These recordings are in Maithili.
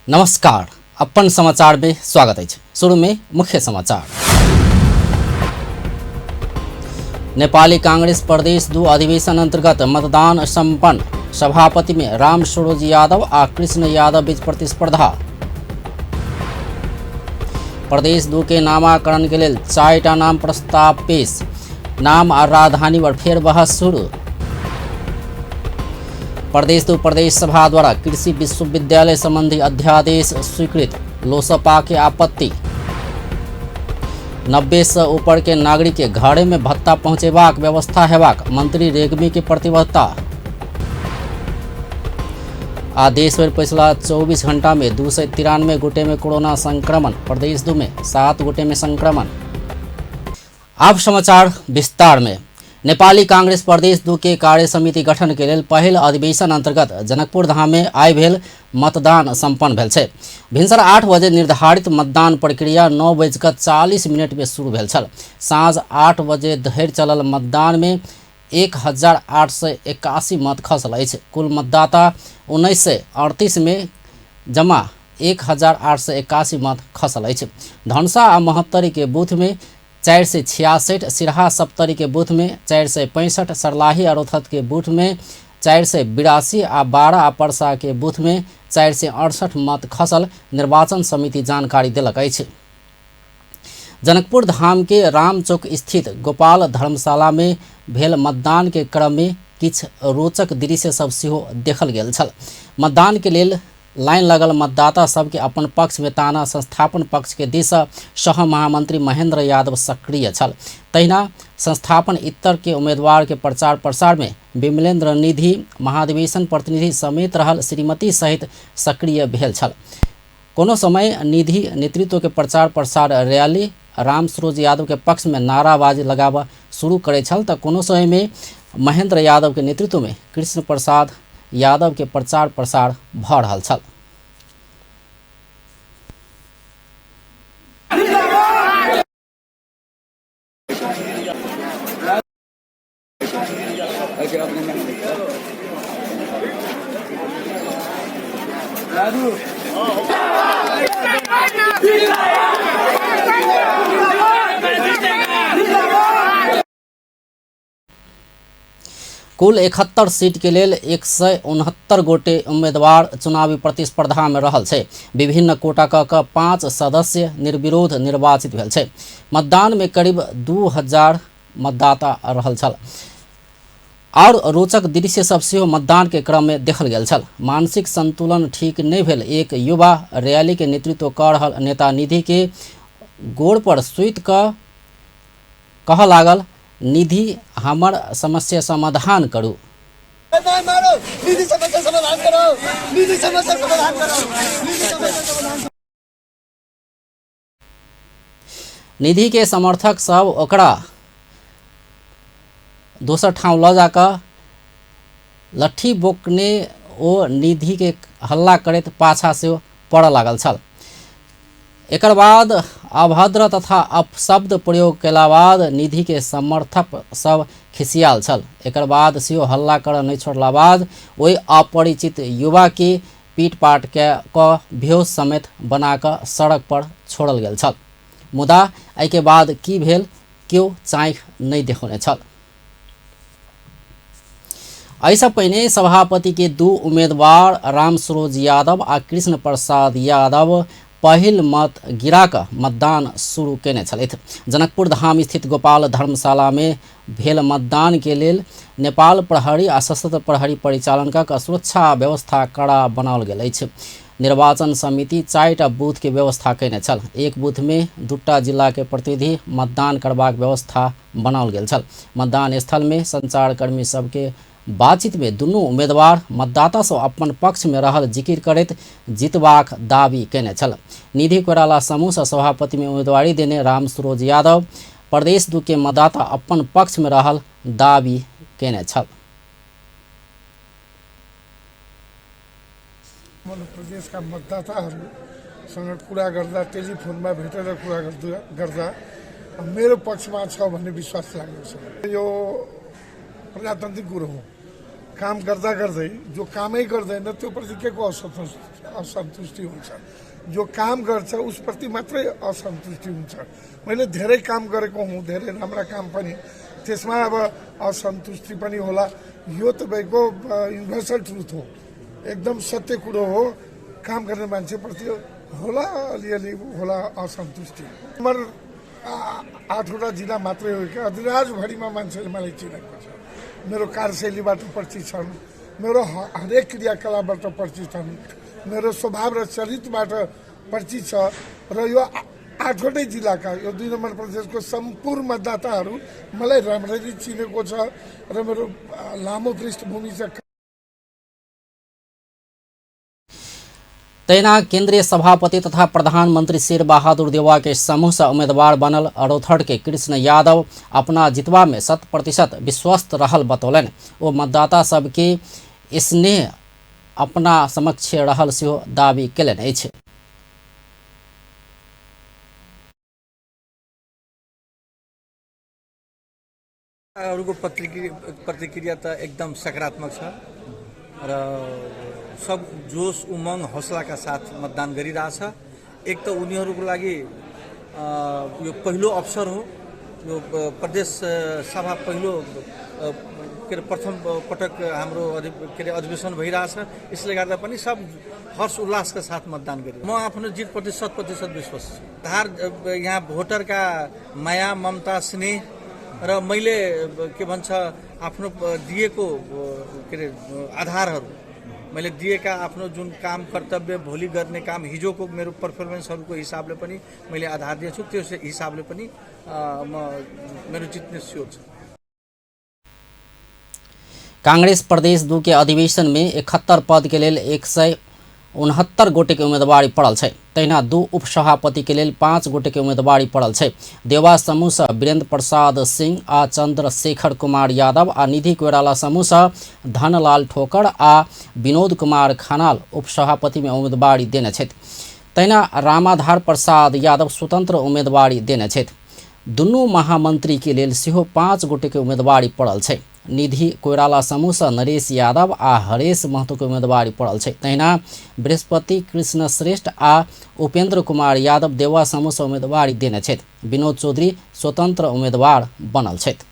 नमस्कार, अपन समाचार में स्वागत अछि। शुरू में मुख्य समाचार। नेपाली कांग्रेस प्रदेश 2 अधिवेशन अंतर्गत मतदान संपन्न। सभापति में राम सरोज यादव आ कृष्ण यादव बीच प्रतिस्पर्धा। प्रदेश 2 के नामाकरण के लेल 4टा नाम प्रस्ताव पेश। नाम आ राजधानी पर फेर बहस शुरू। प्रदेश 2 प्रदेश सभा द्वारा कृषि विश्वविद्यालय संबंधी अध्यादेश स्वीकृत। लोसपा के आपत्ति। 90 से ऊपर के नागरिक के घरे में भत्ता पहुंचेबाक व्यवस्था हेबाक मंत्री रेग्मी के प्रतिबद्धता। आ देश भरि पछिला 24 घंटा में 293 गोटे में कोरोना संक्रमण। प्रदेश 2 में 7 गोटे में संक्रमण। अब समाचार विस्तार में। नेपाली कांग्रेस प्रदेश 2 के कार्य समिति गठन के लेल पहिल अधिवेशन अंतर्गत जनकपुर धाम में आइ भेल मतदान संपन्न भेल छै। भिनसर 8 बजे निर्धारित मतदान प्रक्रिया 9:40 में शुरू भेल छल। साँझ 8 बजे धरि चलल मतदान में 1881 मत खसल अछि। कुल मतदाता 1938 में जमा 1881 मत खसल अछि। धनुषा आ महोत्तरी के बूथ में 466, सिरहा सप्तरी के बूथ में 465, सरलाही आ रौतहट के बूथ में 482 आ 12 आ परसा के बूथ में 468 मत खसल निर्वाचन समिति जानकारी देलक अछि। जनकपुर धाम के रामचौक स्थित गोपाल धर्मशाला में भेल मतदान के क्रम में किछु रोचक दृश्य सब सेहो देखल गेल छल। मतदान के लेल लाइन लगल मतदाता सबके अपन पक्ष में ताना संस्थापन पक्ष के दिस सह महामंत्री महेंद्र यादव सक्रिय छल। तहिना संस्थापन इतर के उम्मीदवार के प्रचार प्रसार में विमलेन्द्र निधि महाधिवेशन प्रतिनिधि समेत रहल श्रीमती सहित सक्रिय भेल छल। कोनो समय निधि नेतृत्व के प्रचार प्रसार रैली राम सरोज यादव के पक्ष में नाराबाजी लगाबऽ शुरू करे छल तऽ कोनो समय में महेंद्र यादव के नेतृत्व में कृष्ण प्रसाद यादव के प्रचार प्रसार भऽ रहल छल। कुल 71 सीट के लेल 169 गोटे उम्मीदवार चुनावी प्रतिस्पर्धा में रहल छै। विभिन्न कोटा क 5 सदस्य निर्विरोध निर्वाचित भेल छै। मतदान में करीब 2000 मतदाता रहल छल। और रोचक दृश्य सब सेहो मतदान के क्रम में देखल गेल छल। मानसिक संतुलन ठीक नहीं भेल एक युवा रैली के नेतृत्व कर रहल नेता निधि के गोड़ पर सुति कऽ कहऽ लागल, निधि हमर समस्या समाधान करू। निधि समस्या समाधान करो, निधि समस्या समाधान करो, निधि समस्या समाधान। निधि के समर्थक सब ओकरा दोसर ठाम लऽ जाकऽ लट्ठी बोकने ओ निधि के हल्ला करैत पाछा से पड़ऽ लागल छल। एकर बाद अभद्र तथा अपशब्द प्रयोग कयला बाद निधि के समर्थक सब खिसियाल छल। एकर बाद सेहो हल्ला करऽ नहि छोड़ला बाद ओहि अपरिचित युवा के पीट पाट के कऽ बेहोश समेत बना कऽ सड़क पर छोड़ल गेल छल। मुदा एहिके बाद की भेल केओ चाँखि नहि देखौने छल। एहिसँ पहिने सभापति के 2 उम्मीदवार राम सरोज यादव आ कृष्ण प्रसाद यादव पहिल मत गिरा कऽ मतदान शुरू केने छलथि। जनकपुर धाम स्थित गोपाल धर्मशाला में भेल मतदान के लेल नेपाल प्रहरी आ सशस्त्र प्रहरी परिचालन कऽ सुरक्षा व्यवस्था कड़ा बनाओल गेल अछि। निर्वाचन समिति 4टा बूथ के व्यवस्था केने छल। एक बूथ में 2टा जिला के प्रतिनिधि मतदान करबाक व्यवस्था बनाओल गेल छल। मतदान स्थल में संचारकर्मी सबके बातचीत में दुनू उम्मीदवार मतदाता सब अपन पक्ष में रहल जिकिर करैत जीतबाक दावी केने छल। निधि कोइराला समूह से सभापति में उम्मीदवारी देने राम सरोज यादव प्रदेश 2 के मतदाता अपन पक्ष में रहल दावी केने छल। प्रदेश का मतदाताहरूसँग कुरा गर्दा, टेलिफोनमा भेटेर कुरा गर्दा मेरो पक्षमा छ भन्ने विश्वास लागेको छ। यो प्रजातान्त्रिक कुरो हो। काम गर्दा गर्दै जो कामै गर्दैन त्यो प्रति के को असन्तुष्टि हुन्छ, जो काम गर्छ उसप्रति मात्रै असन्तुष्टि हुन्छ। मैले धेरै काम गरेको हुँ, धेरै राम्रा काम पनि, त्यसमा अब असन्तुष्टि पनि होला। यो तपाईँको युनिभर्सल ट्रुथ हो, एकदम सत्य कुरो हो। काम गर्ने मान्छेप्रति होला अलिअलि होला असन्तुष्टि। नम्बर 8वटा जिल्ला मात्रै हो कि अधिराजभरिमा मान्छेले मलाई चिनेको छ, मेरो कार्यशैलीबाट परिचित छन्, मेरो हरेक क्रियाकलापबाट परिचित छन्, मेरो स्वभाव र चरित्रबाट परिचित छ। र यो 8वटै जिल्लाका यो 2 नम्बर प्रदेशको सम्पूर्ण मतदाताहरू मलाई राम्ररी चिनेको छ र मेरो लामो पृष्ठभूमि छ। तहिना केन्द्रीय सभापति तथा प्रधानमंत्री शेरबहादुर देउवा के समूह से उम्मीदवार बनल रौथट के कृष्ण यादव अपना जितवा में 100% विश्वस्त रहल बतौलनि। ओ मतदाता सबके स्नेह अपना समक्ष रहल सेहो दावी केलनि अछि। अरूको प्रतिक्रिया त एकदम सकारात्मक छ र सब जोस उमंग हौसलाका साथ मतदान गरिरहेछ। एक त उनीहरूको लागि यो पहिलो अवसर हो, यो प्रदेश सभा पहिलो के अरे प्रथम पटक हाम्रो के अरे अधिवेशन भइरहेछ। यसले गर्दा पनि सब हर्ष उल्लासका साथ मतदान गरिरहेछ। म आफ्नो जितप्रति 100% विश्वास छु। धार यहाँ भोटरका माया ममता स्नेह र मैले के भन्छ आफ्नो दिएको के अरे आधारहरू, मैले दिएका आफ्नो जुन काम कर्तव्य भोलि गर्ने काम हिजोको मेरो पर्फर्मेन्सहरूको हिसाबले पनि मैले आधार दिएको छु, त्यो हिसाबले पनि म मेरो जित्ने स्योर छ। कांग्रेस प्रदेश 2 के अधिवेशन में 71 पद के लेल 169 गोटे के उम्मीदवारी पड़ल छै। तहिना 2 उपसभापति के लेल 5 गोटे के उम्मीदवारी पड़ल छै। देवा समूह से वीरेंद्र प्रसाद सिंह आ चंद्रशेखर कुमार यादव आ निधि कोइराला समूह से धनलाल ठोकर आ विनोद कुमार खनाल उपसभापति में उम्मीदवारी देने छथि। तहिना रामाधार प्रसाद यादव स्वतंत्र उम्मीदवारी देने छथि। दुनू महामंत्री के लेल सेहो 5 गोटे के उम्मीदवारी पड़ल छै। निधि कोइराला समूह से नरेश यादव आ हरेश महतो के उम्मीदवारी पड़ल छै। तहिना बृहस्पति कृष्ण श्रेष्ठ आ उपेंद्र कुमार यादव देवा समूह से उम्मीदवारी देने छथि। विनोद चौधरी स्वतंत्र उम्मीदवार बनल छथि।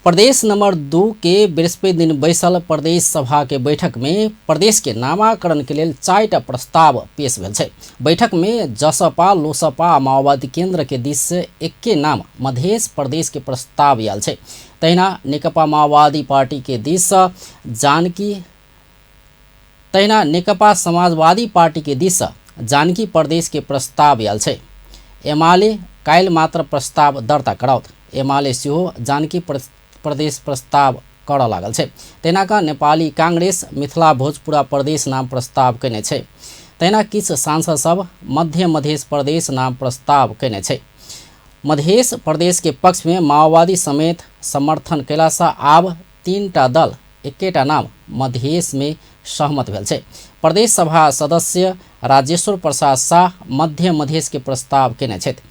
प्रदेश नंबर 2 के बृहस्पति दिन बैसल प्रदेश सभा के बैठक में प्रदेश के नामाकरण के लेल 4टा प्रस्ताव पेश भेल छै। बैठक में जसपा, लोसपा आ माओवादी केंद्र के दिस से एके नाम मधेश प्रदेश के प्रस्ताव आयल छै। तहिना नेकपा माओवादी पार्टी के दिस जानकी तहिना नेकपा समाजवादी पार्टी के दिस जानकी प्रदेश के प्रस्ताव आयल छै। एमाले काल्हि मात्र प्रस्ताव दर्ता कराओत। एमाले सेहो जानकी प्रदेश प्रस्ताव करऽ लागल छै। तहिना का नेपाली कांग्रेस मिथिला भोजपुरा प्रदेश नाम प्रस्ताव केने छै। तहिना किछु सांसद सब मध्य मधेश प्रदेश नाम प्रस्ताव केने छै। मधेश प्रदेश के पक्ष में माओवादी समेत समर्थन केला से आब 3टा दल एकेटा नाम मधेश में सहमत भेल छै। प्रदेश सभा सदस्य राजेश्वर प्रसाद शाह मध्य मधेश के प्रस्ताव केने छथि।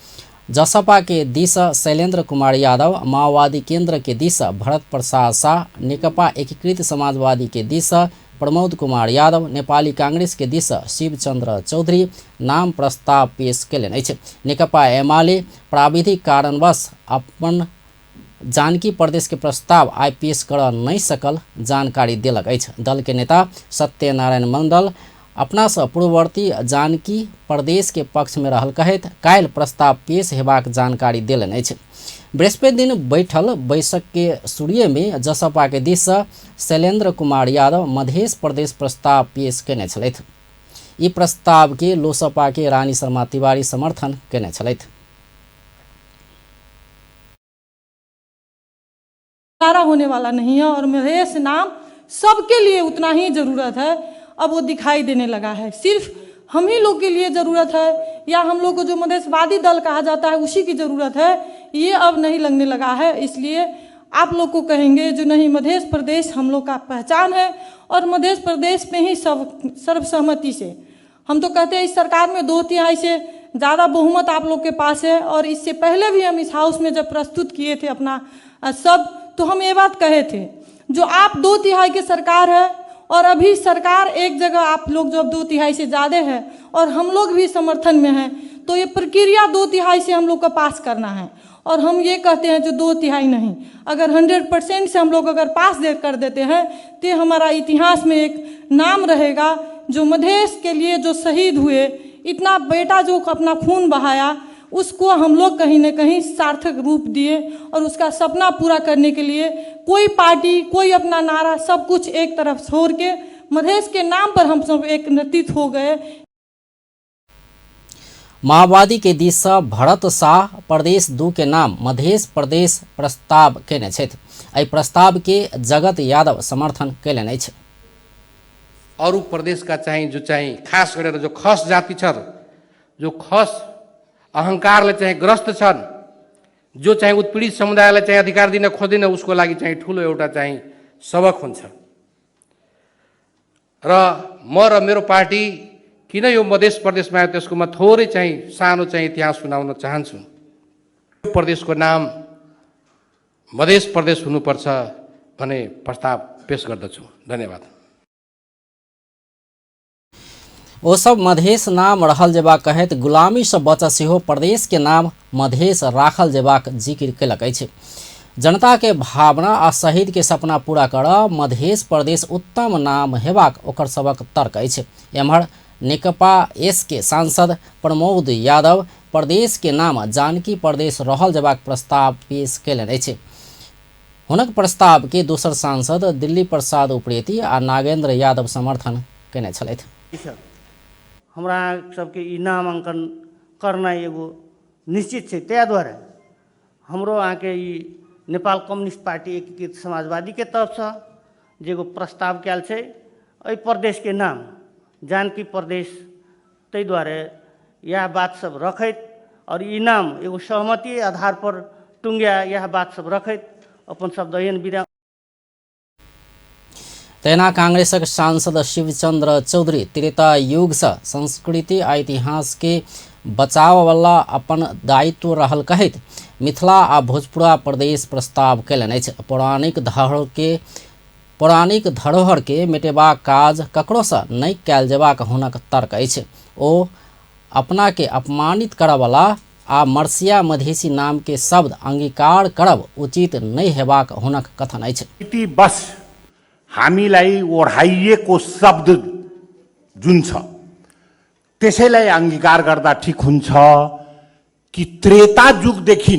जसपा के दिस शैलेंद्र कुमार यादव, माओवादी केंद्र के दिस भरत प्रसाद शाह, नेकपा एकीकृत समाजवादी के दिस प्रमोद कुमार यादव, नेपाली कांग्रेस के दिस शिवचंद्र चौधरी नाम प्रस्ताव पेश केलनि अछि। नेकपा एमाले प्राविधिक कारणवश अपन जानकी प्रदेश के प्रस्ताव आइ पेश करऽ नहि सकल जानकारी देलक अछि। दल के नेता सत्यनारायण मंडल अपना से पूर्ववर्ती जानकी प्रदेश के पक्ष में रहल कहैत काल्हि प्रस्ताव पेश हेबाक जानकारी देलनि अछि। बृहस्पति दिन बैठल बैसक के शुरुए में जसपा के दिस शैलेंद्र कुमार यादव मधेश प्रदेश प्रस्ताव पेश केने छलथि। ई प्रस्ताव के लोसपा के रानी शर्मा तिवारी समर्थन केने छलथि। होने वाला नहीं है और मधेश नाम सबके लिए उतना ही जरूरत है। अब वो दिखाई देने लगा है। सिर्फ हम ही लोग के लिए ज़रूरत है या हम लोग को जो मधेशवादी दल कहा जाता है उसी की ज़रूरत है, ये अब नहीं लगने लगा है। इसलिए आप लोग को कहेंगे जो नहीं, मधेश प्रदेश हम लोग का पहचान है और मधेश प्रदेश में ही सब सर्वसहमति से हम तो कहते हैं इस सरकार में 2/3 से ज़्यादा बहुमत आप लोग के पास है। और इससे पहले भी हम इस हाउस में जब प्रस्तुत किए थे अपना सब, तो हम ये बात कहे थे जो आप 2/3 की सरकार है और अभी सरकार एक जगह आप लोग जो अब 2/3 से ज़्यादा है और हम लोग भी समर्थन में हैं, तो ये प्रक्रिया 2/3 से हम लोग का पास करना है। और हम ये कहते हैं जो 2/3 नहीं, अगर 100% से हम लोग अगर पास दे कर देते हैं तो ये हमारा इतिहास में एक नाम रहेगा। जो मधेश के लिए जो शहीद हुए, इतना बेटा जो अपना खून बहाया, उसको हम लोग कहीं ना कहीं सार्थक रूप दिए और उसका सपना पूरा करने के लिए कोई पार्टी, कोई अपना नारा, सब कुछ एक तरफ छोड़ के मधेश के नाम पर हम सब एक नेतृत्व हो गए। माओवादी के दिससँ भरत शाह प्रदेश 2 के नाम मधेश प्रदेश प्रस्ताव केने छथि। एहि प्रस्ताव के जगत यादव समर्थन केलनि अछि। अरू प्रदेशका चाहिँ जो चाहिँ खास गरेर जो खस जाति छ, जो खस अहंकारले चाहिँ ग्रस्त छन्, जो चाहिँ उत्पीडित समुदायलाई चाहिँ अधिकार दिन खोज्दैन, उसको लागि चाहिँ ठुलो एउटा चाहिँ सबक हुन्छ। र म र मेरो पार्टी किन यो मधेस प्रदेशमा आयो त्यसको म थोरै चाहिँ सानो चाहिँ इतिहास सुनाउन चाहन्छु। यो प्रदेशको नाम मधेस प्रदेश हुनुपर्छ भन्ने प्रस्ताव पेश गर्दछु। धन्यवाद। ओ सब मधेस नाम रहल जेबाक कहैत गुलामी सँ बचऽ सेहो प्रदेश के नाम मधेस राखल जेबाक जिक्र केलक अछि। जनता के भावना आ शहीद के सपना पूरा करऽ मधेस प्रदेश उत्तम नाम हेबाक ओकर सबक तर्क अछि। एम्हर नेकपा एस के सांसद प्रमोद यादव प्रदेश के नाम जानकी प्रदेश रहल जेबाक प्रस्ताव पेश केलनि अछि। हुनक प्रस्ताव के दोसर सांसद दिल्ली प्रसाद उप्रेती आ नागेंद्र यादव समर्थन केने छलथि। हमरा सबके ई नामाङ्कन करनाइ एगो निश्चित छै। ताहि दुआरे हमरो अहाँके ई नेपाल कम्युनिस्ट पार्टी एकीकृत समाजवादीके तरफसँ जे एगो प्रस्ताव कयल छै एहि प्रदेशके नाम जानकी प्रदेश, ताहि दुआरे इएह बात सब रखैत और ई नाम एगो सहमति आधार पर टुङ्ग्या, इएह बात सब रखैत अपन शब्द एहन विराम। तहिना कांग्रेसक सांसद शिवचंद्र चौधरी त्रेता युगसँ संस्कृति आ इतिहास के बचाववला अपन दायित्व रहल कहैत मिथिला आ भोजपुरा प्रदेश प्रस्ताव केलनि अछि। पौराणिक धरोहर के मेटेबाक काज ककरोसँ नहि कयल जेबाक हुनक तर्क अछि। ओ अपना के अपमानित करऽवला आ मर्सिया मधेसी नाम के शब्द अंगीकार करब उचित नहि हेबाक हुनक कथन अछि। यति बस हामीलाई ओढाइएको शब्द जुन छ त्यसैलाई अङ्गीकार गर्दा ठिक हुन्छ कि त्रेता युगदेखि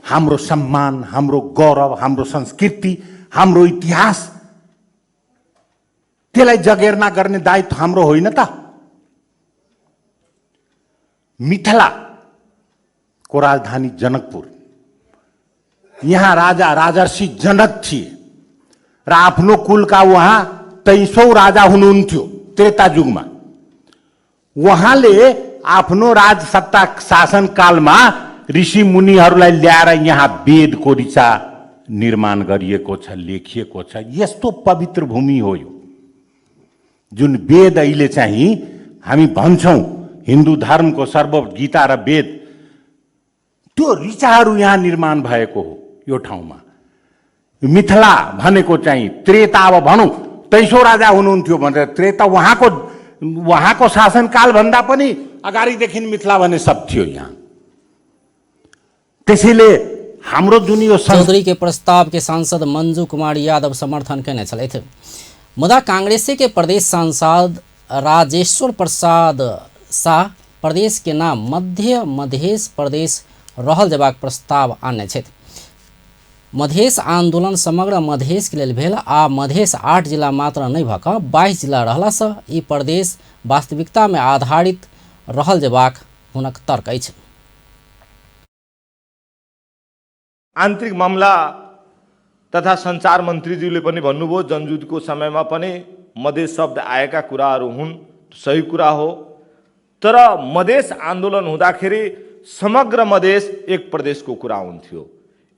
हाम्रो सम्मान, हाम्रो गौरव, हाम्रो संस्कृति, हाम्रो इतिहास त्यसलाई जगेर्ना गर्ने दायित्व हाम्रो होइन त? मिथिलाको राजधानी जनकपुर, यहाँ राजा राजर्षि जनक थिए र आफ्नो कुलका उहाँ 23औं राजा हुनुहुन्थ्यो त्रेता युगमा। उहाँले आफ्नो राजसत्ता शासनकालमा ऋषि मुनिहरूलाई ल्याएर यहाँ वेदको ऋचा निर्माण गरिएको छ, लेखिएको छ। यस्तो पवित्र भूमि हो यो, जुन वेद अहिले चाहिँ हामी भन्छौँ हिन्दू धर्मको सर्व गीता र वेद, त्यो ऋचाहरू यहाँ निर्माण भएको हो यो ठाउँमा। मिथिला भनेको चाहिँ त्रेता, अब भनौँ 23औं राजा हुनुहुन्थ्यो भनेर त्रेता उहाँको शासनकाल भन्दा पनि अगाडिदेखि मिथिला भन्ने शब्द थियो यहाँ। त्यसैले हाम्रो जुन यो चौधरी के प्रस्ताव के सांसद मंजू कुमार यादव समर्थन केने छलथि। मुदा कांग्रेस के प्रदेश सांसद राजेश्वर प्रसाद शाह प्रदेश के नाम मध्य मधेश प्रदेश रहल जेबाक प्रस्ताव आनने छथि। मधेश आंदोलन समग्र मधेश के लेल भेल आ मधेश 8 जिला मात्र नहि भऽ कऽ 22 जिला रहलासँ ई प्रदेश वास्तविकता में आधारित रहल जेबाक हुनक तर्क अछि। आन्तरिक मामला तथा सञ्चार मन्त्रीज्यूले पनि भन्नुभयो जनयुद्धको समयमा पनि मधेस शब्द आएका कुराहरू हुन्, सही कुरा हो। तर मधेस आन्दोलन हुँदाखेरि समग्र मधेस एक प्रदेशको कुरा हुन्थ्यो।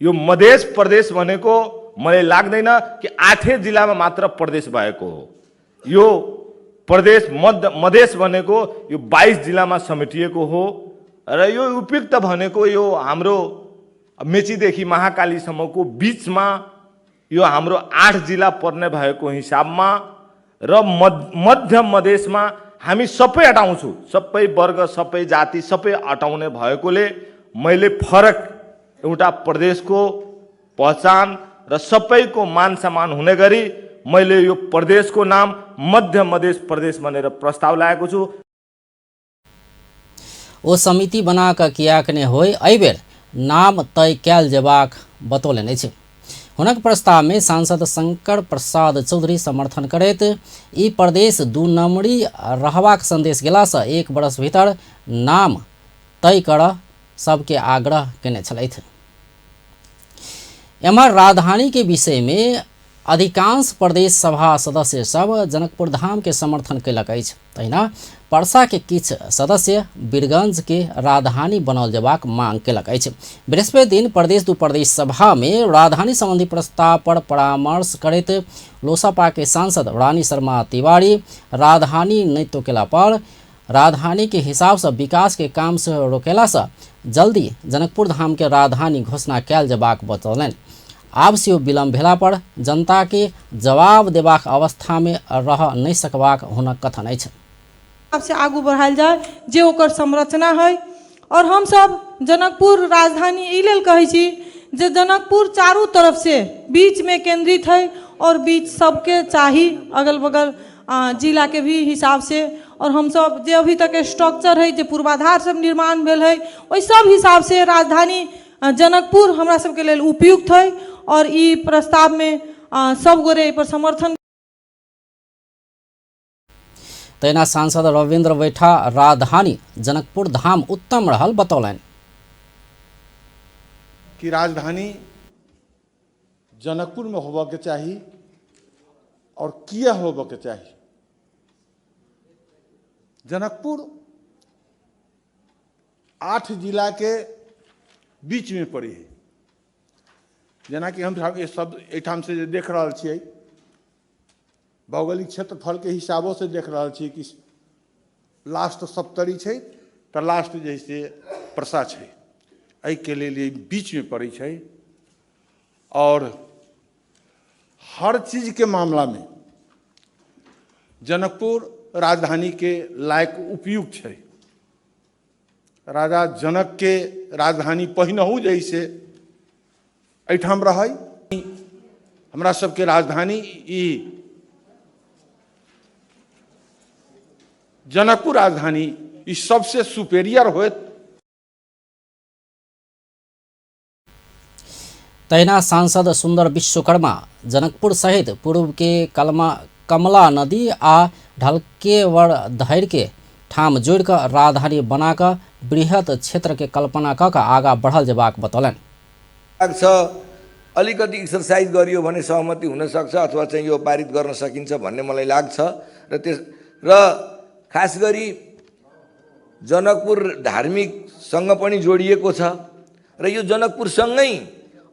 यो मधेस प्रदेश भनेको मलाई लाग्दैन कि 8 जिल्लामा मात्र प्रदेश भएको हो। यो प्रदेश मधेस भनेको यो 22 जिल्लामा समेटिएको हो र यो उपयुक्त भनेको यो हाम्रो मेचीदेखि महाकालीसम्मको बिचमा यो हाम्रो 8 जिल्ला पर्ने भएको हिसाबमा र मध्य मधेसमा हामी सबै अटाउँछौँ, सबै वर्ग, सबै जाति, सबै अटाउने भएकोले मैले फरक एउटा प्रदेशको पहिचान र सबैको मान सम्मान हुने गरी मैले यो प्रदेशको नाम मध्य मधेस प्रदेश भनेर प्रस्ताव ल्याएको छु। ओ समिति बना कऽ कियाक ने होय, एहिबेर नाम तय कयल जेबाक बतौलनि अछि। हुनक प्रस्ताव में सांसद शंकर प्रसाद चौधरी समर्थन करैत ई प्रदेश 2 नम्बरी रहबाक संदेश गेलासँ 1 वर्ष भीतर नाम तय कर सबके आग्रह केने छलथि। एम्हर राजधानी के विषय में अधिकांश प्रदेश सभा सदस्य सब जनकपुर धाम के समर्थन कयलक अछि। तहिना परसा के किछु सदस्य वीरगंज के राजधानी बनाओल जेबाक मांग कयलक अछि। बृहस्पति दिन प्रदेश 2 प्रदेश सभा में राजधानी संबंधी प्रस्ताव पर परामर्श करैत लोसपा के सांसद रानी शर्मा तिवारी राजधानी नहि तोकेला पर राजधानी के हिसाब से विकास के काम से रोकेला से जल्दी जनकपुर धाम के राजधानी घोषणा कयल जेबाक बतौलनि। आब सेहो विलम्ब भेला पर जनता के जवाब देबाक अवस्था में रह नहि सकबाक हुनक कथन अछि। से आगू बढ़ायल जाय जे ओकर संरचना है। और हम सब जनकपुर राजधानी ई लेल कहै छी जे जनकपुर चारू तरफ से बीच में केंद्रित है और बीच सबके चाही अगल बगल जिला के भी हिसाब से। और हम सब जे अभी तक स्ट्रक्चर है, जे पूर्वाधार सब निर्माण भेल है, ओहि सब हिसाब से राजधानी जनकपुर हमरा सबके लेल उपयुक्त है। और ई प्रस्ताव में सब गोरे एहि पर समर्थन। तहिना सांसद रविन्द्र बैठा राजधानी जनकपुर धाम उत्तम रहल बतौलनि कि राजधानी जनकपुर में होबऽ के चाही और किया होबऽ के चाही। जनकपुर 8 जिला के बीच में पड़ी है। जेनाकि हम सब एहिठाम से जे देख रहल छियै, भौगोलिक क्षेत्रफल के हिसाबों से देख रहल छियै कि लास्ट सप्तरी छै तऽ लास्ट जे से परसा छै, एहिके लेल ई बीच में पड़ै छै। और हर चीज के मामला में जनकपुर राजधानी के लायक उपयुक्त छै। राजा जनक के राजधानी पहिनहु जैसे एहिठाम रहै, हमरा सबके राजधानी ई जनकपुर राजधानी ई सबसे सुपेरियर होयत। तहिना सांसद सुंदर विश्वकर्मा जनकपुर सहित पूर्व के कमला नदी आ ढलकेवर धरि के ठाम जोड़ि कऽ राजधानी बना कऽ बृहत क्षेत्र के कल्पना कऽ कऽ आगा बढ़ल जेबाक बतौलनि। लाग्छ अलिकति एक्सरसाइज गरियो भने सहमति हुन सक्छ अथवा चाहिँ यो पारित गर्न सकिन्छ भन्ने मलाई लाग्छ। र त्यस र खास गरी जनकपुर धार्मिकसँग पनि जोडिएको छ र यो जनकपुरसँगै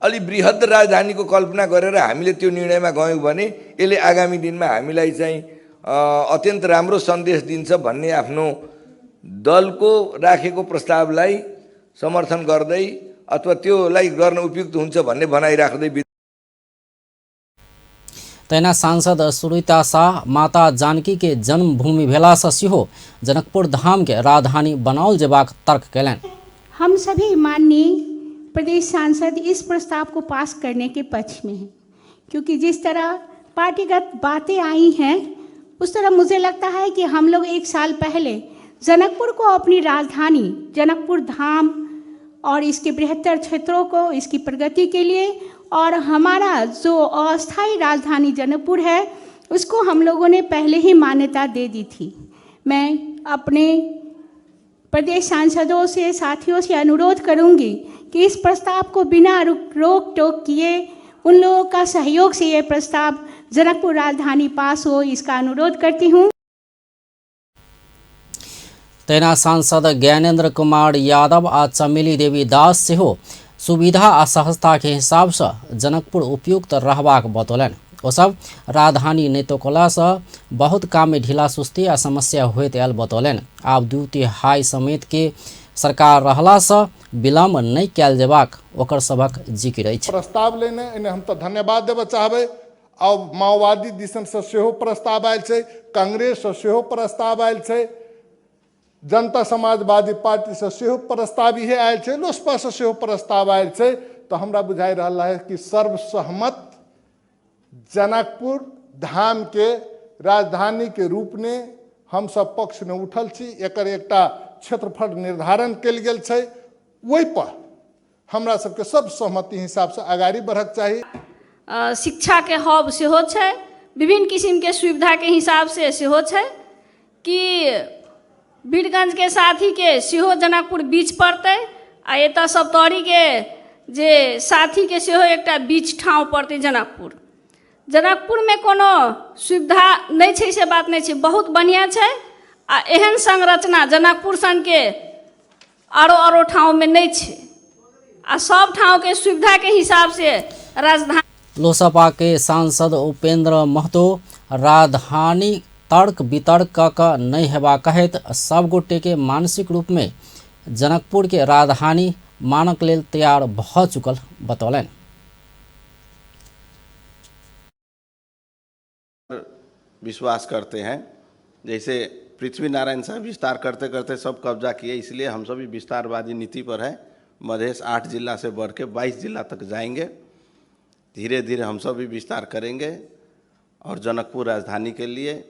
अलि बृहत राजधानीको कल्पना गरेर हामीले त्यो निर्णयमा गयौँ भने यसले आगामी दिनमा हामीलाई चाहिँ अत्यन्त राम्रो सन्देश दिन्छ भन्ने आफ्नो दलको राखेको प्रस्तावलाई समर्थन गर्दै अथवा त्योलाई गर्न उपयुक्त हुन्छ भन्ने भनाइ राख्दै। तहिना सांसद सुरुता शाह माता जानकी के जन्मभूमि भेलासँ सेहो जनकपुर धाम के राजधानी बनाओल जेबाक तर्क कयलनि। हम सभी माननीय प्रदेश सांसद इस प्रस्ताव को पास करने के पक्ष में हैं, क्योंकि जिस तरह पार्टीगत बातें आई हैं उस तरह मुझे लगता है कि हम लोग 1 साल पहले जनकपुर को अपनी राजधानी जनकपुर धाम और इसके बृहत्तर क्षेत्रों को इसकी प्रगति के लिए और हमारा जो अस्थायी राजधानी जनकपुर है उसको हम लोगों ने पहले ही मान्यता दे दी थी। मैं अपने प्रदेश सांसदों से, साथियों से अनुरोध करूंगी कि इस प्रस्ताव को बिना रोक टोक किए उन लोगों का सहयोग से ये प्रस्ताव जनकपुर राजधानी पास हो, इसका अनुरोध करती हूँ। तहिना सांसद ज्ञानेन्द्र कुमार यादव आ चमेली देवी दास सेहो सुविधा आ सहजता के हिसाब से जनकपुर उपयुक्त रहबाक बतौलनि। ओ सब राजधानी नहि तोकलासँ बहुत काम में ढीला सुस्ती आ समस्या होइत आयल बतौलनि। आब 2/3 समेत के सरकार रहलासँ विलम्ब नहि कयल जेबाक ओकर सभक जिक्र अछि। प्रस्ताव लेने एने हम तऽ धन्यवाद देबऽ चाहबै। आ माओवादी दिसनसँ सेहो प्रस्ताव आयल छै, कांग्रेससँ सेहो प्रस्ताव आयल छै, जनता समाजवादी पार्टीसँ सेहो प्रस्ताव इहे आयल छै, लोजपासँ सेहो प्रस्ताव आयल छै। तऽ हमरा बुझाइ रहल है कि सर्वसहमत जनकपुर धाम के राजधानी के रूप में हम सब पक्ष में उठल छी। एकर एकटा क्षेत्रफल निर्धारण कयल गेल छै, ओहि पर हमरा सबके सब सहमति हिसाब से अगाड़ी बढ़क चाही। शिक्षा के हब सेहो छै, विभिन्न किसिम के सुविधा के हिसाब से सेहो छै कि वीरगंज के साथी के सेहो जनकपुर बीच पड़तै आ एतऽ सप्तरी के जे साथी के सेहो एकटा बीच ठाँव पड़तै जनकपुर। जनकपुर में कोनो सुविधा नहि छै से बात नहि छै, बहुत बढ़िआँ छै आ एहन संरचना जनकपुर सनके आरो आरो ठाँवमे नहि छै आ सब ठाँवके सुविधाके हिसाबसँ राजधानी। लोसपा के सांसद उपेंद्र महतो राजधानी तर्क वितर्क क कऽ नहि हेबाक कहैत सब गोटे के मानसिक रूप में जनकपुर के राजधानी मानक लेल तैयार भऽ चुकल बतौलनि। विश्वास करते हैं, जैसे पृथ्वी नारायण साहब विस्तार करते करते सब कब्जा किए, इसलिए हम सभी विस्तारवादी नीति पर है। मधेश 8 जिला से बढ़ के 22 जिला तक जाएंगे, धीरे धीरे हम सब भी विस्तार करेंगे और जनकपुर राजधानी के लिए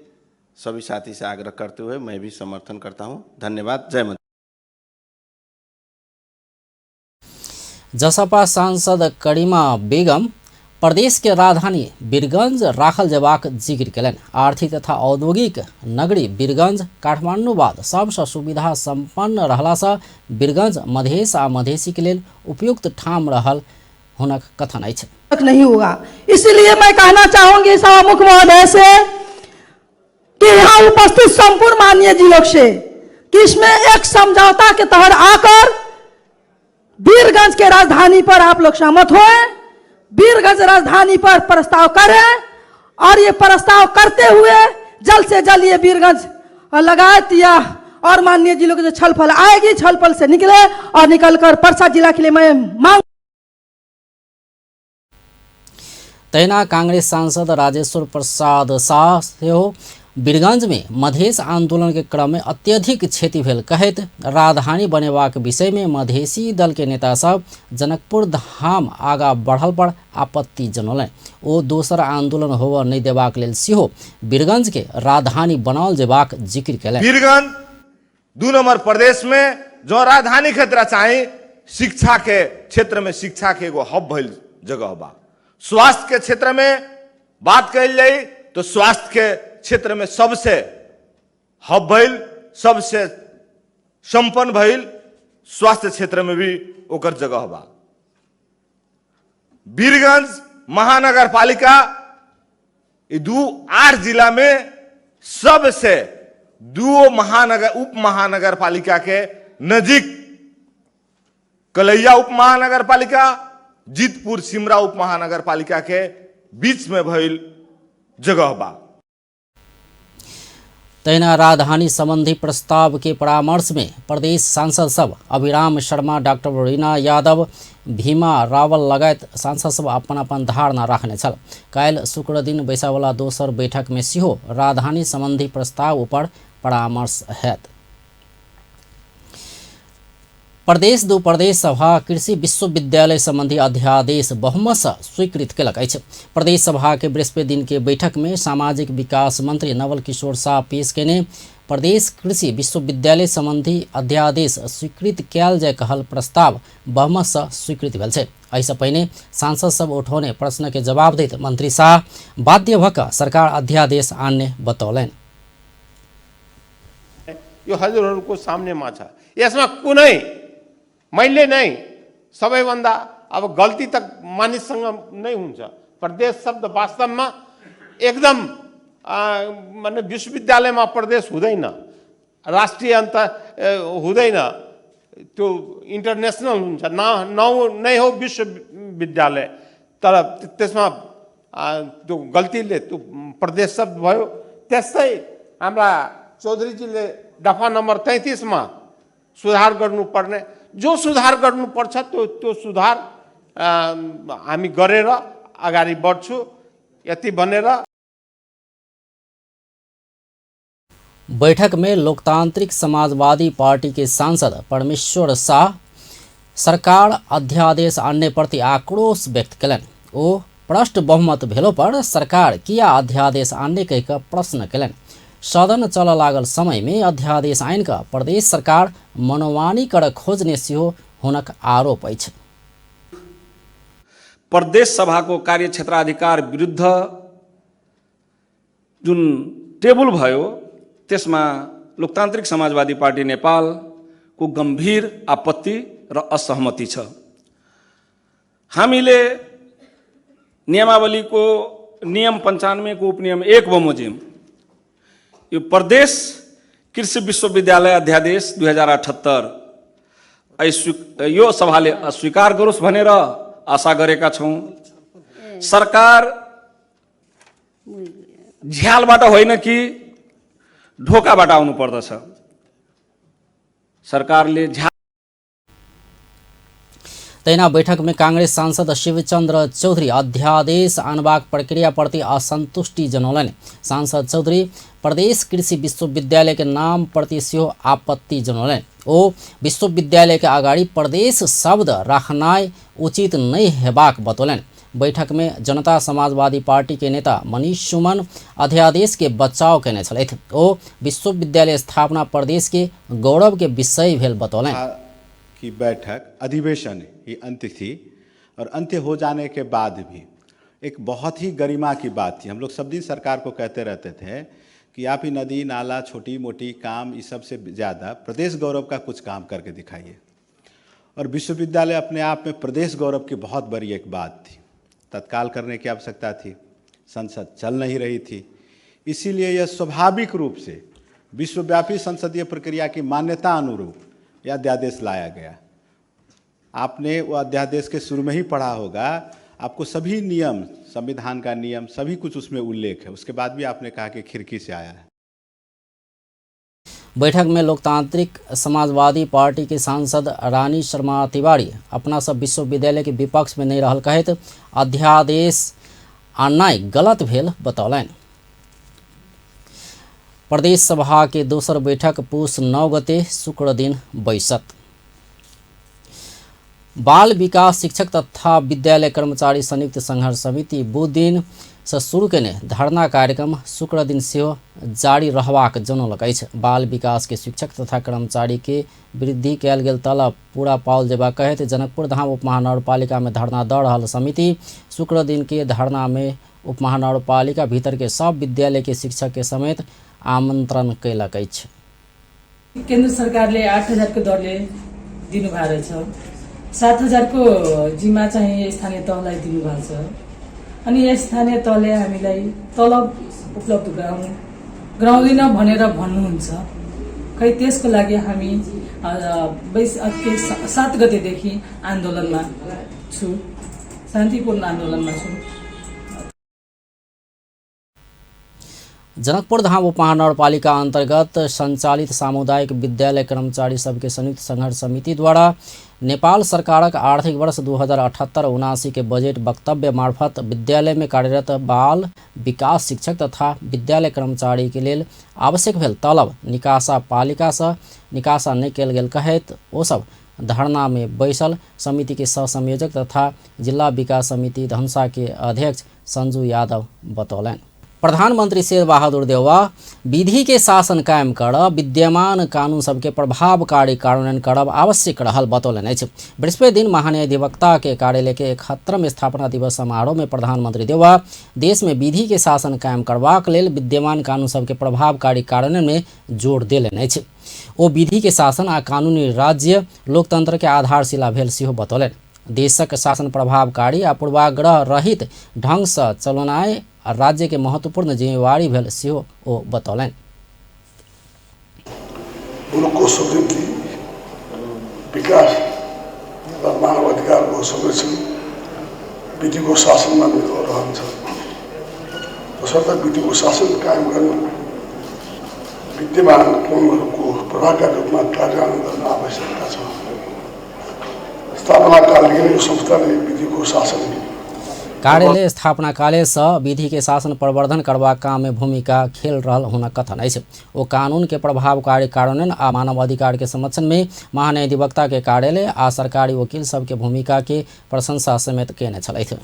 सभी साथी से आग्रह करते हुए मैं भी समर्थन करता हूँ। धन्यवाद। जय मधेश। जसपा सांसद करीमा बेगम प्रदेश के राजधानी वीरगंज राखल जेबाक जिक्र केलनि। आर्थिक तथा औद्योगिक नगरी वीरगंज काठमांडू बाद सबसँ सुविधा संपन्न रहलासँ वीरगंज मधेश आ मधेसी के लेल उपयुक्त ठाम रहल हुनक कथन अछि। नहीं होगा, इसलिए मैं कहना चाहूंगी सभामुख महोदय से कि यहाँ उपस्थित संपूर्ण माननीय जी लोग से कि इसमें एक समझौता के तहत आकर वीरगंज के राजधानी पर आप लोग सहमत होए, वीरगंज राजधानी पर प्रस्ताव करें और ये प्रस्ताव करते हुए जल्द से जल्द ये वीरगंज लगायत या और माननीय जिलों के जो छलफल आएगी छलफल से निकले और निकलकर परसा जिला के लिए मैं मांग। तहिना कांग्रेस सांसद राजेश्वर प्रसाद शाह सेहो वीरगंज में मधेश आंदोलन के क्रम में अत्यधिक क्षति भेल कहैत राजधानी बनेबाक विषय में मधेसी दल के नेता सब जनकपुर धाम आगा बढ़ल पर आपत्ति जनौलनि। ओ दोसर आंदोलन होबय नहि देबाक लेल सेहो वीरगंज के राजधानी बनाओल जेबाक जिक्र केलनि। वीरगंज 2 नंबर प्रदेश में जो राजधानी खतरा चाही, शिक्षा के क्षेत्र में शिक्षा के एगो हब भइल जगह बा। स्वास्थ्य के क्षेत्र में बात कल जाए तो स्वास्थ्य के क्षेत्र में सबसे हब भइल, सबसे संपन्न भइल स्वास्थ्य क्षेत्र में भी ओकर जगह बा। वीरगंज महानगर पालिका 2-8 जिला में सबसे 2 महानगर उप महानगर पालिका के नजीक कलैया उप महानगर पालिका, जीतपुर सिमरा उप महानगर पालिका के बीच में भइल जगह बा। तहिना राजधानी संबंधी प्रस्ताव के परामर्श में प्रदेश सांसद सब अभिराम शर्मा, डॉक्टर रीना यादव, भीमा रावल लगायत सांसद सब अपन अपन धारणा राखने छल। काल्हि शुक्र दिन बैसावला दोसर बैठक में सेहो राजधानी संबंधी प्रस्ताव ऊपर परामर्श हैत। प्रदेश दू प्रदेश सभा कृषि विश्वविद्यालय संबंधी अध्यादेश बहुमत से स्वीकृत केलक अछि। प्रदेश सभा के बृहस्पति दिन के बैठक में सामाजिक विकास मंत्री नवल किशोर शाह पेश केने प्रदेश कृषि विश्वविद्यालय संबंधी अध्यादेश स्वीकृत कयल जाय कहल प्रस्ताव बहुमत से स्वीकृत भेल छै। एहिसँ पहिने सांसद सब उठौने प्रश्न के जवाब दैत मंत्री शाह बाध्य भऽ कऽ सरकार अध्यादेश आनने बतौलनि। यो हजुरहरूको सामनेमा छ। यसमा कुनै मैले नै सबैभन्दा अब गल्ती त मानिससँग नै हुन्छ। प्रदेश शब्द वास्तवमा एकदम माने विश्वविद्यालयमा प्रदेश हुँदैन, राष्ट्रिय अन्त हुँदैन, त्यो इन्टरनेसनल हुन्छ, नाउँ नै हो विश्वविद्यालय। तर त्यसमा त्यो गल्तीले त्यो प्रदेश शब्द भयो। त्यस्तै हाम्रा चौधरीजीले दफा नम्बर 33 मा सुधार गर्नुपर्ने जो सुधार गर्नुपर्छ त्यो त्यो सुधार हामी गरेर अगाडि बढ्छु, यति भनेर। बैठक में लोकतांत्रिक समाजवादी पार्टी के सांसद परमेश्वर शाह सरकार अध्यादेश आनने प्रति आक्रोश व्यक्त कयलनि। ओ प्रष्ट बहुमत भेलो पर सरकार किया अध्यादेश आनने कहि कऽ प्रश्न कयलनि। सदन चलऽ लागल समय में अध्यादेश आनि कऽ प्रदेश सरकार मनोमानी करऽ खोजने सेहो हुनक आरोप अछि। प्रदेश सभाको कार्यक्षेत्राधिकार विरुद्ध जुन टेबल भयो त्यसमा लोकतान्त्रिक समाजवादी पार्टी नेपालको गम्भीर आपत्ति र असहमति छ। हामीले नियमावलीको नियम 95 को उपनियम 1 बमोजिम यो प्रदेश कृषि विश्वविद्यालय अध्यादेश 2078 यो सभाले अस्वीकार गरोस् भनेर आशा गरेका छौँ। सरकार झ्यालबाट होइन कि ढोकाबाट आउनु पर्दछ। सरकारले झ्याल। तहिना बैठक में कांग्रेस सांसद शिवचंद्र चौधरी अध्यादेश आनबाक प्रक्रिया प्रति असंतुष्टि जनौलनि। सांसद चौधरी प्रदेश कृषि विश्वविद्यालय के नाम प्रति सेहो आपत्ति जनौलनि। ओ विश्वविद्यालय के अगाडि प्रदेश शब्द राखनाइ उचित नहि हेबाक बतौलनि। बैठक में जनता समाजवादी पार्टी के नेता मनीष सुमन अध्यादेश के बचाव केने छलथि। ओ विश्वविद्यालय स्थापना प्रदेश के गौरव के विषय भेल बतौलनि। की बैठक अधिवेशन ही अंत्य थी और अंत्य हो जाने के बाद भी एक बहुत ही गरिमा की बात थी। हम लोग सब दिन सरकार को कहते रहते थे कि आप ही नदी नाला छोटी मोटी काम इस सब से ज़्यादा प्रदेश गौरव का कुछ काम करके दिखाइए, और विश्वविद्यालय अपने आप में प्रदेश गौरव की बहुत बड़ी एक बात थी। तत्काल करने की आवश्यकता थी, संसद चल नहीं रही थी, इसीलिए यह स्वाभाविक रूप से विश्वव्यापी संसदीय प्रक्रिया की मान्यता अनुरूप यह अध्यादेश लाया गया। आपने वो अध्यादेश के शुरू में ही पढ़ा होगा, आपको सभी नियम, संविधान का नियम सभी कुछ उसमें उल्लेख है। उसके बाद भी आपने कहा कि खिड़की से आया है। बैठक में लोकतांत्रिक समाजवादी पार्टी के सांसद रानी शर्मा तिवारी अपना सब विश्वविद्यालय के विपक्ष में नहीं रहल कहैत अध्यादेश आननाइ गलत भेल बतौलनि। प्रदेश सभा के दोसर बैठक पुस 9 गते शुक्र दिन बैसत। बाल विकास शिक्षक तथा विद्यालय कर्मचारी संयुक्त संघर्ष समिति बुध दिन से शुरू केने धरना कार्यक्रम शुक्र दिन सेहो जारी रहबाक जनौलक अछि। बाल विकास के शिक्षक तथा कर्मचारी के वृद्धि कयल गेल तलब पूरा पाओल जेबाक कहैत जनकपुर धाम उपमहानगरपालिका में धरना दऽ रहल समिति शुक्र दिन के धरना में उपमहानगरपालिका भीतर के सब विद्यालय के शिक्षक के समेत आमंत्रण कयलक अछि। केन्द्र सरकारले 8,000 को दरले दिनुभएको रहेछ, 7,000 को जिम्मा चाहिँ स्थानीय तहलाई दिनुभएको छ। अनि स्थानीय तहले हामीलाई तलब उपलब्ध गराउँदैन भनेर भन्नुहुन्छ। खै त्यसको लागि हामी 7 गतेदेखि आन्दोलनमा छु, शान्तिपूर्ण आन्दोलनमा छु। जनकपुर धाम उपमहानगरपालिका अन्तर्गत सञ्चालित सामुदायिक विद्यालय कर्मचारी सबके संयुक्त संघर्ष समिति द्वारा नेपाल सरकारक आर्थिक वर्ष 2078-79 के बजेट वक्तव्य मार्फत विद्यालय में कार्यरत बाल विकास शिक्षक तथा विद्यालय कर्मचारी के लेल आवश्यक भेल तलब निकासा पालिका से निकासा नहि कयल गेल कहैत ओ सब धरना में बैसल समिति के सह संयोजक तथा जिला विकास समिति धनुषा के अध्यक्ष संजू यादव बतौलनि। प्रधानमंत्री शेरबहादुर देउवा विधि के शासन कायम करब विद्यमान कानून सबके प्रभावकारी कार्यान्वयन करब आवश्यक रहल बतौलनि अछि। बृहस्पति दिन महान्यायाधिवक्ता के कार्यालय के 71वां स्थापना दिवस समारोह में प्रधानमंत्री देउवा देश में विधि के शासन कायम करबाक लेल विद्यमान कानून सबके प्रभावकारी कार्यान्वयन में जोर देलनि अछि। ओ विधि के शासन आ कानूनी राज्य लोकतंत्र के आधारशिला भेल सेहो बतौलनि। देशक शासन प्रभावकारी आ पूर्वाग्रह रहित ढंग से चलनाइ राज्य के महत्वपूर्ण जिम्मेवारी भेल सेहो ओ बतौलनि। मुलुकको समृद्धि, विकास र मानव अधिकारको संरक्षण विधिको शासनमा निर्भर रहन्छ। तसर्थ विधिको शासन कायम गर्न विद्यमान कानुनहरूको प्रभावकारी रूपमा कार्यान्वयन गर्न आवश्यकता छ। स्थापनाकालदेखि नै यो संस्थाले विधिको शासन कार्यालय स्थापना कालेसँ विधि के शासन प्रवर्धन करबाक काम में भूमिका खेल रहल हुनक कथन अछि। ओ कानून के प्रभावकारी कार्यान्वयन आ मानव अधिकार के संरक्षण में महान्यायाधिवक्ता के कार्यालय आ सरकारी वकील सबके भूमिका के प्रशंसा समेत केने छलथि।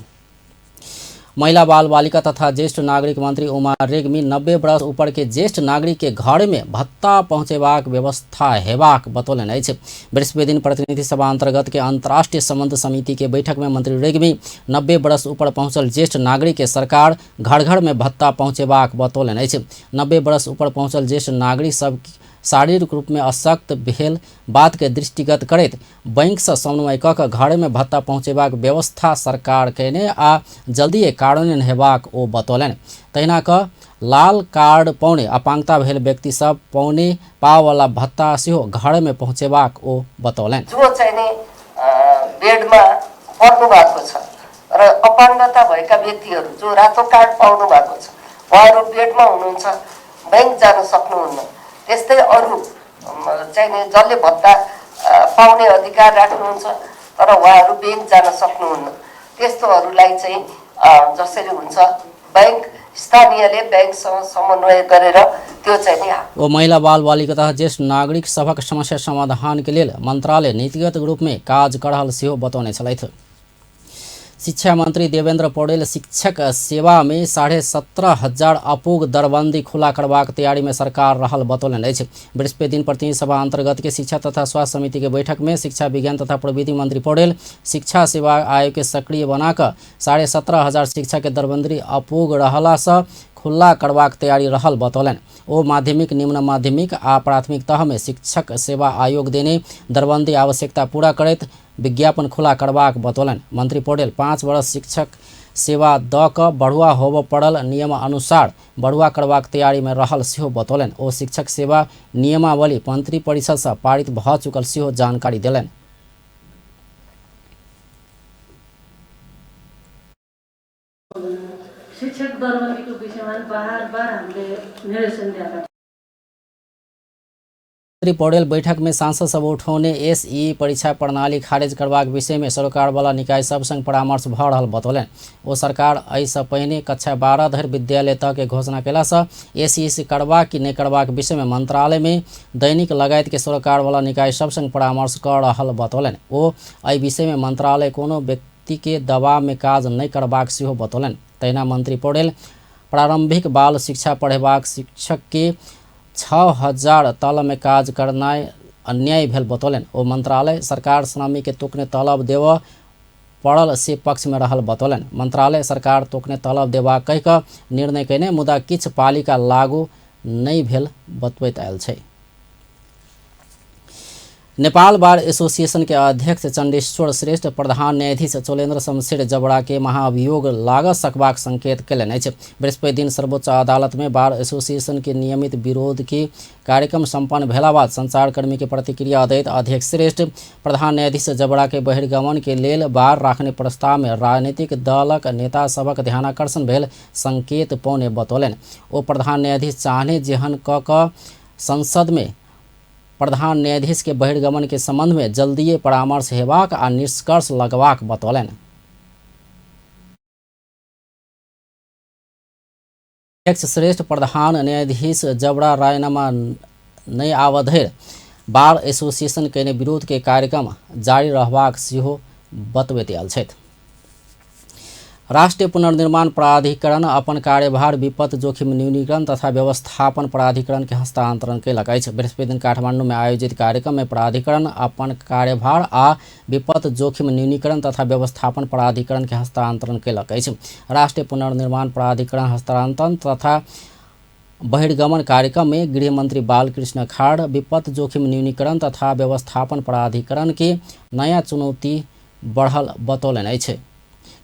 महिला बाल बालिका तथा ज्येष्ठ नागरिक मंत्री उमा रेग्मी 90 वर्ष ऊपर के ज्येष्ठ नागरिक के घर में भत्ता पहुँचेबाक व्यवस्था हेबाक बतौलनि अछि। बृहस्पति दिन प्रतिनिधि सभा अंतर्गत के अंतर्राष्ट्रीय संबंध समिति के बैठक में मंत्री रेग्मी 90 वर्ष ऊपर पहुँचल ज्येष्ठ नागरिक के सरकार घर घर में भत्ता पहुँचेबाक बतौलनि अछि। 90 वर्ष ऊपर पहुँचल ज्येष्ठ नागरिक सब शारीरिक रूप में अशक्त भेल बात के दृष्टिगत करैत बैंक से समन्वय कऽ के घर में भत्ता पहुँचेबाक व्यवस्था सरकार कयने आ जल्दिए कार्यान्वयन हेबाक ओ बतौलनि। तहिना कऽ लाल कार्ड पौने अपांगता भेल व्यक्ति सब पौने पावला भत्ता सेहो घर में पहुँचेबाक ओ बतौलनि। जो चाहिँ बेडमा पर्नु भएको छ र अपाङ्गता भएका व्यक्तिहरू जो रातो कार्ड पाउनु भएको छ उहाँहरू बेडमा हुनुहुन्छ, बैंक जान सक्नुहुन्न। त्यस्तै अरू चाहिँ जसले भत्ता पाउने अधिकार राख्नुहुन्छ तर उहाँहरू बैंक जान सक्नुहुन्न, त्यस्तोहरूलाई चाहिँ जसरी हुन्छ बैंक स्थानीयले बैंकसँग समन्वय गरेर त्यो चाहिँ। ओ महिला बाल बालिका तथा ज्येष्ठ नागरिक सभक समस्या समाधान के लेल मंत्रालय नीतिगत रूप में काज कर रहल सेहो बतौने छलथि। शिक्षा मंत्री देवेंद्र पौडेल शिक्षक सेवा में 17,500 अपूग दरबंदी खुला करबाक तैयारी में सरकार रहल बतौलनि अछि। बृहस्पति दिन प्रतिनिधि सभा अंतर्गत के शिक्षा तथा स्वास्थ्य समिति के बैठक में शिक्षा विज्ञान तथा प्रविधि मंत्री पौडेल शिक्षा सेवा आयोग के सक्रिय बनाकर 17,500 शिक्षा के दरबंदी अपूग रहला से खुला करबाक तैयारी रहल बतौलनि। ओ माध्यमिक, निम्न माध्यमिक आ प्राथमिक तह में शिक्षक सेवा आयोग देने दरबंदी आवश्यकता पूरा करैत विज्ञापन खुला करबाक बतौलनि। मंत्री पौडेल 5 वर्ष शिक्षक सेवा द क बढ़ुआ होबय पड़ल नियम अनुसार बढ़ुआ करबाक तैयारी में रहल सेहो बतौलनि। ओ शिक्षक सेवा नियमावली मंत्री परिषद से पारित भ चुकल सेहो जानकारी देलनि। शिक्षक दरबन्दीको विषयमा बार बार हामीले निर्देशन दिएका। मंत्री पौडेल बैठक में सांसद सब उठौने एसई परीक्षा प्रणाली खारिज करबाक विषय में सरोकारवाला निकाय सब संग परामर्श भ रहल बतौलनि। ओ सरकार एहिसँ पहिने कक्षा 12 धरि विद्यालय तह के घोषणा कयलासँ एसईसी करबाक कि नहि करबाक विषय में मंत्रालय में दैनिक लगायत के सरोकारवाला निकाय सब संग परामर्श कर रहल बतौलनि। ओ एहि विषय में मंत्रालय कोनो व्यक्ति के दबाव में काज नहि करबाक सेहो बतौलनि। तहिना मंत्री पौडेल प्रारंभिक बाल शिक्षा पढ़ेबाक शिक्षक के 6,000 तलब में काज करनाइ अन्याय भेल बतौलनि। ओ मंत्रालय सरकार श्रमिक के तोकने तलब देबऽ पड़ल से पक्ष में रहल बतौलनि। मंत्रालय सरकार तोकने तलब देबाक कहि कऽ निर्णय कयने मुदा किछु पालिका लागू नहि भेल बतबैत आयल छै। नेपाल बार एसोसिएशन के अध्यक्ष चंडेश्वर श्रेष्ठ प्रधान न्यायाधीश चोलेन्द्र शमशेर जबरा के महाअभियोग लागऽ सकबाक संकेत कयलनि अछि। बृहस्पति दिन सर्वोच्च अदालत में बार एसोसिएशन के नियमित विरोध के कार्यक्रम सम्पन्न भेला बाद संचारकर्मी के प्रतिक्रिया दैत अध्यक्ष श्रेष्ठ प्रधान न्यायाधीश जबरा के बहिर्गमन के लेल बार राखने प्रस्ताव में राजनीतिक दलक नेता सभक ध्यानाकर्षण भेल संकेत पौने बतौलनि। ओ प्रधान न्यायाधीश चाहने जेहन कऽ कऽ संसद में प्रधान न्यायाधीश के बहिर्गमन के संबंध में जल्दिए परामर्श हेबाक आ निष्कर्ष लगबाक बतौलनि। अध्यक्ष श्रेष्ठ प्रधान न्यायाधीश जबरा रायनामा नहि आबऽ धरि बार एसोसिएशन कयने विरोध के कार्यक्रम जारी रहबाक सेहो बतबैत आयल छथि। राष्ट्रीय पुनर्निर्माण प्राधिकरण अपन कार्यभार विपद जोखिम न्यूनीकरण तथा व्यवस्थापन प्राधिकरण के हस्तांतरण कयलक अछि। बृहस्पति दिन काठमांडू में आयोजित कार्यक्रम में प्राधिकरण अपन कार्यभार आ विपद जोखिम न्यूनीकरण तथा व्यवस्थापन प्राधिकरण के हस्तांतरण कयलक अछि। राष्ट्रीय पुनर्निर्माण प्राधिकरण हस्तांतरण तथा बहिर्गमन कार्यक्रम में गृहमंत्री बालकृष्ण खाड़ विपद जोखिम न्यूनीकरण तथा व्यवस्थापन प्राधिकरण के नया चुनौती बढ़ल बतौलनि अछि।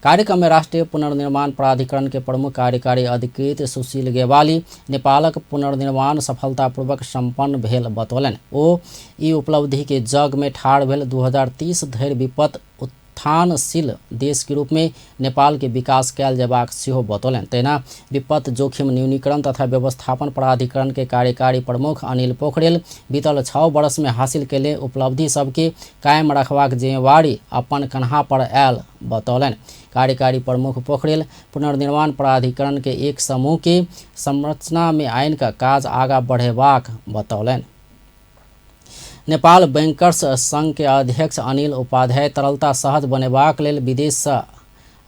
कार्यक्रम में राष्ट्रीय पुनर्निर्माण प्राधिकरण के प्रमुख कार्यकारी अधिकृत सुशील गेवाली नेपालक पुनर्निर्माण सफलतापूर्वक सम्पन्न भेल बतौलनि। ओ ई उपलब्धि के जग में ठाढ़ भेल 2030 धरि विपद उत्थान पुनरुत्थानशील देश के रूप में नेपाल के विकास कयल जेबाक सेहो बतौलनि। तहिना विपत्त जोखिम न्यूनीकरण तथा व्यवस्थापन प्राधिकरण के कार्यकारी प्रमुख अनिल पोखरेल बीतल 6 वर्ष में हासिल केले उपलब्धि सबके कायम रखबाक जिम्मेवारी अपन कन्हा पर आयल बतौलनि। कार्यकारी प्रमुख पोखरेल पुनर्निर्माण प्राधिकरण के एक समूह के संरचना में आइन का काज आगा बढ़ेबाक बतौलनि। नेपाल बैंकर्स संघ के अध्यक्ष अनिल उपाध्याय तरलता सहज बनेबाक लेल विदेश सँ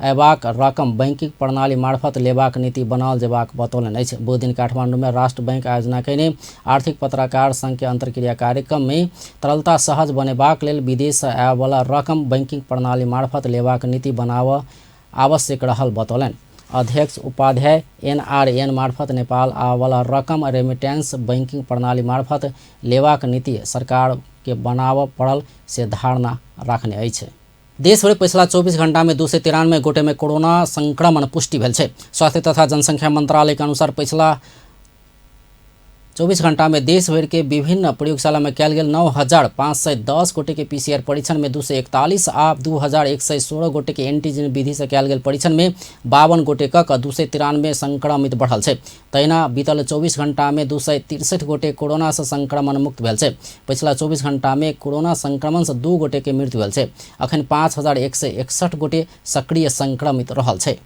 अयबाक रकम बैंकिंग प्रणाली मार्फत लेबाक नीति बनाओल जेबाक बतौलनि अछि। बुधदिन काठमांडू में राष्ट्र बैंक आयोजना कयने आर्थिक पत्रकार संघ के अंतर्क्रिया कार्यक्रम में तरलता सहज बनेबाक लेल विदेश सँ आबयवला रकम बैंकिंग प्रणाली मार्फत लेबाक नीति बनाबऽ आवश्यक रहल बतौलनि। अध्यक्ष उपाध्याय एनआरएन मार्फत नेपाल आबयवला रकम रेमिटेंस बैंकिंग प्रणाली मार्फत लेबाक नीति सरकार के बनाबऽ पड़ल से धारणा राखने अछि। देशभरि पछिला 24 घंटा में 293 गोटे में कोरोना संक्रमण पुष्टि भेल छै। स्वास्थ्य तथा जनसंख्या मंत्रालय के अनुसार पछिला 24 घंटा में देशभरि के विभिन्न प्रयोगशाला में कयल गेल 9,510 गोटे के पीसीआर परीक्षण में 241 आ 2,116 गोटे के एंटीजन विधि से कयल गेल परीक्षण में 52 गोटे क 293 संक्रमित बढ़ल छै। तहिना बीतल 24 घंटा में 263 गोटे कोरोना से संक्रमण मुक्त भेल छै। पछिला 24 घंटा में कोरोना संक्रमण से 2 गोटे के मृत्यु भेल छै। अखन 5,161 गोटे सक्रिय संक्रमित रहल छै।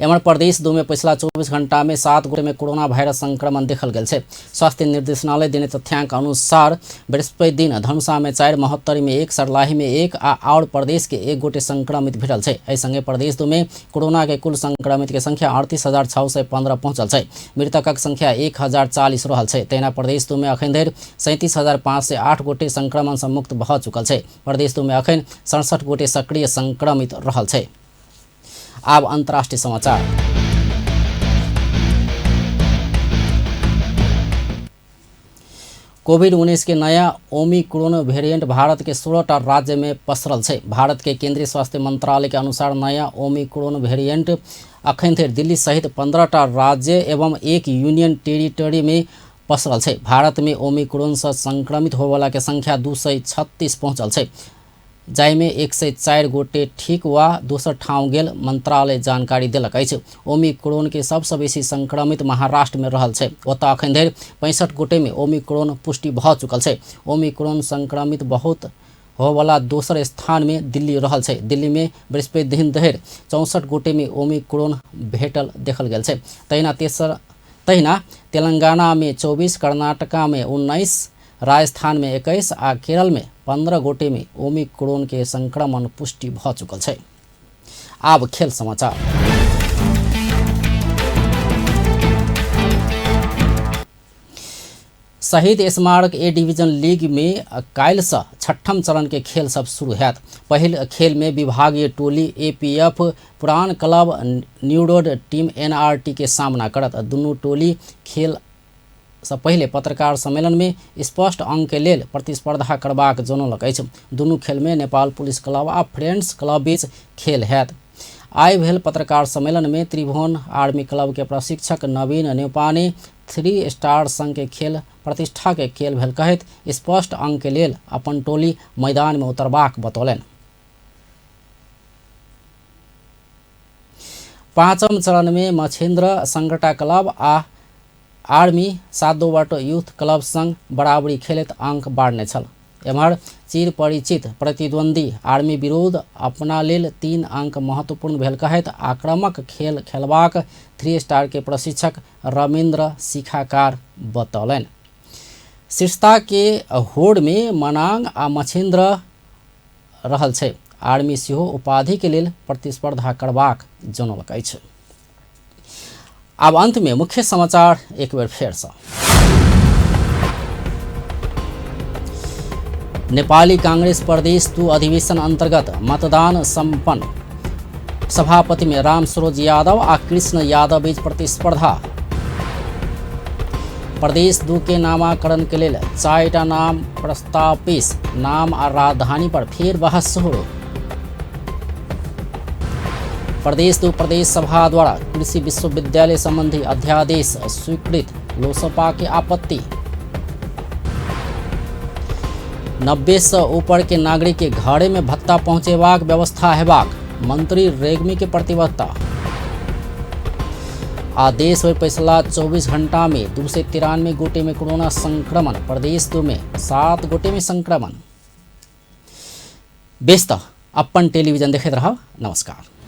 एम्हर प्रदेश 2 में पछिला 24 घंटा में 7 गोटे में कोरोना वायरस संक्रमण देखल गेल छै। स्वास्थ्य निर्देशनालय देने तथ्यांक अनुसार बृहस्पति दिन धनुषा में 4, महोत्तरी में 1, सर्लाही में 1 आ और प्रदेश के 1 गोटे संक्रमित भेटल छै। एहि संगे प्रदेश 2 में कोरोना के कुल संक्रमित के संख्या 38,615 पहुंचल छै। मृतकक संख्या 1,040 रहल छै। तहिना प्रदेश 2 में अखन धरि 37,508 गोटे संक्रमण से मुक्त भऽ चुकल छै। प्रदेश 2 में अखन 67 गोटे सक्रिय संक्रमित रहल छै। आब अंतर्राष्ट्रीय समाचार। कोविड-19 के नया ओमिक्रोन वेरिएंट भारत के 16टा राज्य में पसरल छै। भारत के केंद्रीय स्वास्थ्य मंत्रालय के अनुसार नया ओमिक्रोन वेरिएंट अखन धरि दिल्ली सहित 15टा राज्य एवं 1 यूनियन टेरिटरी में पसरल छै। भारत में ओमिक्रोन से संक्रमित होयवला के संख्या 236 पहुंचल छै, जाहिमे 104 गोटे ठीक वा दोसर ठाउँ गेल मंत्रालय जानकारी देलक अछि। ओमिक्रोन के सबसँ बेसी संक्रमित महाराष्ट्र में रहल छै। ओतऽ अखन धरि 65 गोटे में ओमिक्रोन पुष्टि भऽ चुकल छै। ओमिक्रोन संक्रमित बहुत होवला दोसर स्थान में दिल्ली रहल छै। दिल्ली में बृहस्पति दिन धरि 64 गोटे में ओमिक्रोन भेटल देखल गेल छै। तहिना तेलंगाना में 24, कर्नाटका में 19, राजस्थान में 21 आ केरल में 15 गोटे में ओमिक्रोन के संक्रमण पुष्टि भऽ चुकल छै। आब खेल समाचार। शहीद स्मारक ए डिवीजन लीग में काल्हि सँ छठम चरण के खेल सब शुरू हैत। पहिल खेल में विभागीय टोली एपीएफ पुरान club new road team NRT के सामना करत। दुनू टोली खेल सँ पहिले पत्रकार सम्मेलन में स्पष्ट अंक के लेल प्रतिस्पर्धा करबाक जनौलक अछि। दुनू खेल में नेपाल पुलिस क्लब आ फ्रेंड्स क्लब बीच खेल हैत। आइ भेल पत्रकार सम्मेलन में त्रिभुवन आर्मी क्लब के प्रशिक्षक नवीन नेपाने 3 स्टार संघ के खेल प्रतिष्ठा के खेल भेल कहैत स्पष्ट अंक के लेल अपन टोली मैदान में उतरबाक बतौलनि। पाँचम चरण में मछेन्द्र संगठा क्लब आ आर्मी सादोबाटो यूथ क्लब संग बराबरी खेलैत अंक बाँटने छल। एम्हर चिर परिचित प्रतिद्वंदी आर्मी विरुद्ध अपना लेल 3 अंक महत्वपूर्ण भेल कहैत आक्रामक खेल खेलबाक 3 स्टार के प्रशिक्षक रविन्द्र शिखाकार बतौलनि। शीर्षता के होड़ में मनांग आ मछेन्द्र रहल छै। आर्मी सेहो उपाधि के लेल प्रतिस्पर्धा करबाक जनौलक अछि। अब अंत में मुख्य समाचार एक बेर फेर से। नेपाली कांग्रेस प्रदेश 2 अधिवेशन अंतर्गत मतदान संपन्न। सभापति में राम सरोज यादव आ कृष्ण यादव बीच प्रतिस्पर्धा। प्रदेश 2 के नामाकरण के लेल 4टा नाम प्रस्ताव पेश। नाम आ राजधानी पर फेर बहस शुरू। प्रदेश 2 प्रदेश सभा द्वारा कृषि विश्वविद्यालय संबंधी अध्यादेश स्वीकृत, लोसपा के आपत्ति। 90 सँ ऊपर के नागरिक के घरे में भत्ता पहुंचेबाक व्यवस्था हेबाक मंत्री रेग्मी के प्रतिबद्धता। आदेश में पिछला 24 घंटा में 293 गोटे में कोरोना संक्रमण, प्रदेश 2 में 7 गोटे में संक्रमण। बेस त अपन टेलीविजन देखैत रहब। नमस्कार।